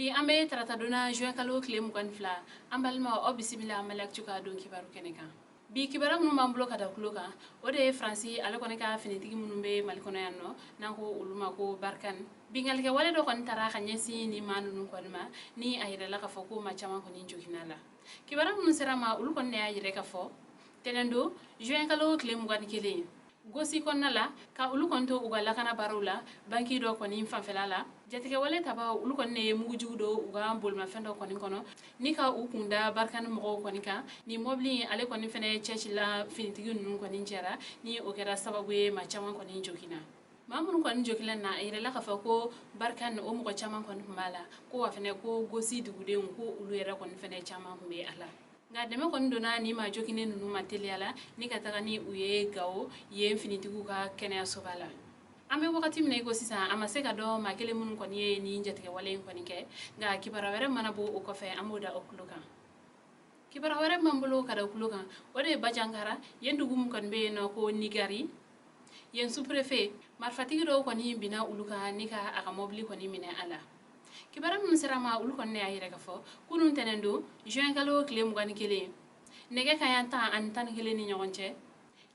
Bi an bɛ tarata don na, juin kalo tile 22. An balimaw, aw bisimila Mali Actu ka don kibaru kɛnɛ kan. Bi kibaruya minnu b'an bolo ka da tulo kan, o de ye Faransi ale kɔni ka finitigi minnu bɛ Mali kɔnɔ yan nɔ, n'an ko olu ma ko Barkhane, binkannikɛ wale dɔ kɔni taara ka ɲɛsin ni maa ninnu kɔni ma, ni a yirala k'a fɔ ko maa caman kɔni joginna la. Kibaruya minnu sera ma, olu kɔni de y'a yira k'a fɔ tɛnɛn don, juin kalo tile 21, Gosi kɔnɔna la, ka olu kɔni to u ka lakana baaraw la banki dɔ kɔni fanfɛla la, jatigɛwale tabaw olu kɔni ne ye mugujugu don u ka bolimafɛn dɔ kɔni kɔnɔ ni ka u kun da Barkhane mɔgɔw kɔni kan. Ni mɔbili in ale kɔni fɛnɛ cɛcila finitigi ninnu kɔni cɛra, ni o kɛra sababu ye maa caman kɔni joginna. Maa minnu kɔni jogila na, a yirala k'a fɔ ko Barkhane o mɔgɔ caman kɔni tun b'a la, ko wa fɛnɛ ko Gosi dugudenw, ko olu yɛrɛ kɔni fɛnɛ caman tun bɛ a la. Nka dɛmɛ kɔni donna ni maa joginnen ninnu ma teliya la ni ka taga ni u ye Gawo yen finitigiw ka kɛnɛyasoba la. An bɛ wagati min na i ko sisan, a ma se ka dɔn maa kelen minnu kɔni ye nin jatigɛwale in kɔni kɛ. Nka kibaruya wɛrɛ mana bɔ o kɔfɛ, an b'o da o tulo kan. Kibaruya wɛrɛ b'an bolo ka da o tulo kan, o de ye Bajankara yen dugu min kɔni bɛ yen nɔ ko Nigari, yen sous-préfet, marifatigi dɔw kɔni binna olu kan ni ka a ka mɔbili kɔni minɛ a la. Kibaruya minnu sera ma, olu kɔni y'a yira k'a fɔ kunun tɛnɛn don, juin kalo tile 21, nɛgɛ kanɲɛ 10 ani 11 ni ɲɔgɔn cɛ,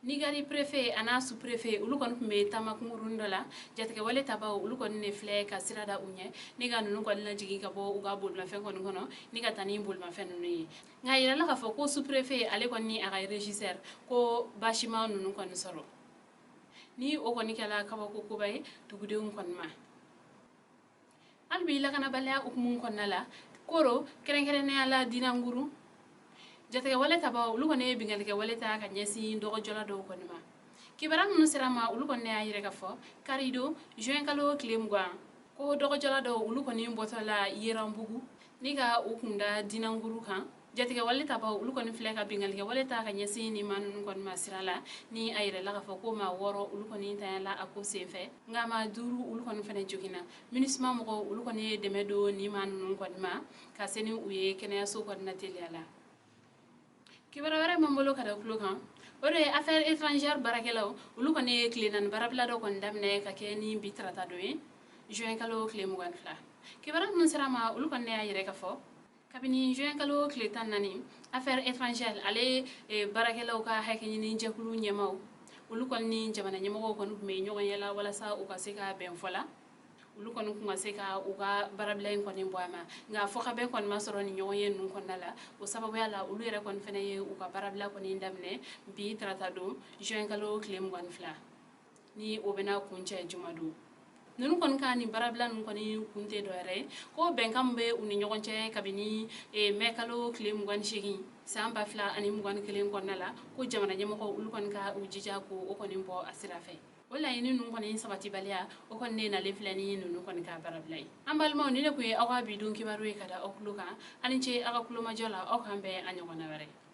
Nigari préfet a n'a sous-préfet olu kɔni tun bɛ taama kunkurunnin dɔ la. Jatigɛwale tabaw olu kɔni ne filɛ ka sira da u ɲɛ ni ka ninnu kɔni lajigin ka bɔ u ka bolimafɛn kɔni kɔnɔ ni ka taa ni bolimafɛn ninnu ye. Nka a yirala k'a fɔ ko sous-préfet ale kɔni ni a ka régisseur, ko baasi ma ninnu kɔni sɔrɔ, ni o kɔni kɛla kabako koba ye dugudenw kɔni ma. Hali bi lakanabaliya hukumu kɔnɔna la, Koro, kɛrɛnkɛrɛnnenya la Dinanguru, jatigɛwale tabaw olu kɔni ye binkannikɛwale ta ka ɲɛsin dɔgɔjɔla dɔw kɔni ma. Kibaruya minnu sera ma, olu kɔni y'a yira k'a fɔ karidon, juin kalo tile 20, ko dɔgɔjɔla dɔw olu kɔni bɔtɔ la Yeranbugu ni ka u kunda Dinanguru kan, jatigɛwale tabaw olu kɔni filɛ ka binkannikɛwale ta ka ɲɛsin ni maa ninnu kɔni ma sira la, ni a yirala k'a fɔ ko maa wɔɔrɔ olu kɔni tanyala a ko senfɛ, nka maa duuru olu kɔni fɛnɛ joginna. MINUSMA mɔgɔw olu kɔni ye dɛmɛ don ni maa ninnu kɔni ma ka se ni u ye kɛnɛyaso kɔni na teliya la. Kibaruya wɛrɛ b'an bolo ka da tulo kan, o de ye affaire étrangère baarakɛlaw olu kɔni ye tile 4 baarabila dɔ kɔni daminɛ ka kɛ ni bi tarata don ye, juin kalo tile 22. Kibaruya minnu sera ma, olu kɔni y'a yira k'a fɔ kabini juin kalo tile 14, affaire étrangère ale baarakɛlaw ka hakɛ ɲini jɛkulu ɲɛmaw olu kɔni ni jamana ɲɛmɔgɔw kɔni tun bɛ ɲɔgɔn ye la walasa u ka se ka bɛn fɔ la, olu kɔni tun ka se ka u ka baarabila in kɔni bɔ a ma. Nka fɔkabɛn kɔni ma sɔrɔ ni ɲɔgɔn ye ninnu kɔnɔna la. O sababuya la, olu yɛrɛ kɔni fana ye u ka baarabila kɔni daminɛ bi tarata don, juin kalo tile 22, ni o bɛna kuncɛ jumadon. Ninnu kɔni ka nin baarabila ninnu kɔni kun tɛ dɔwɛrɛ ye ko bɛnkan min bɛ u ni ɲɔgɔn cɛ kabini mɛ kalo tile 28 san 2021 kɔnɔna la, ko jamana ɲɛmɔgɔw olu kɔni ka u jija ko o kɔni bɔ a sira fɛ. O laɲini ninnu kɔni sabatibaliya, o kɔni ne nalen filɛ ni ninnu kɔni ka baarabila ye. An balimaw, ni ne tun ye aw ka bi don kibaru ye ka da aw tulo kan. Aw ni ce aw ka kulomajɔ la. Aw k'an bɛn a ɲɔgɔnna wɛrɛ.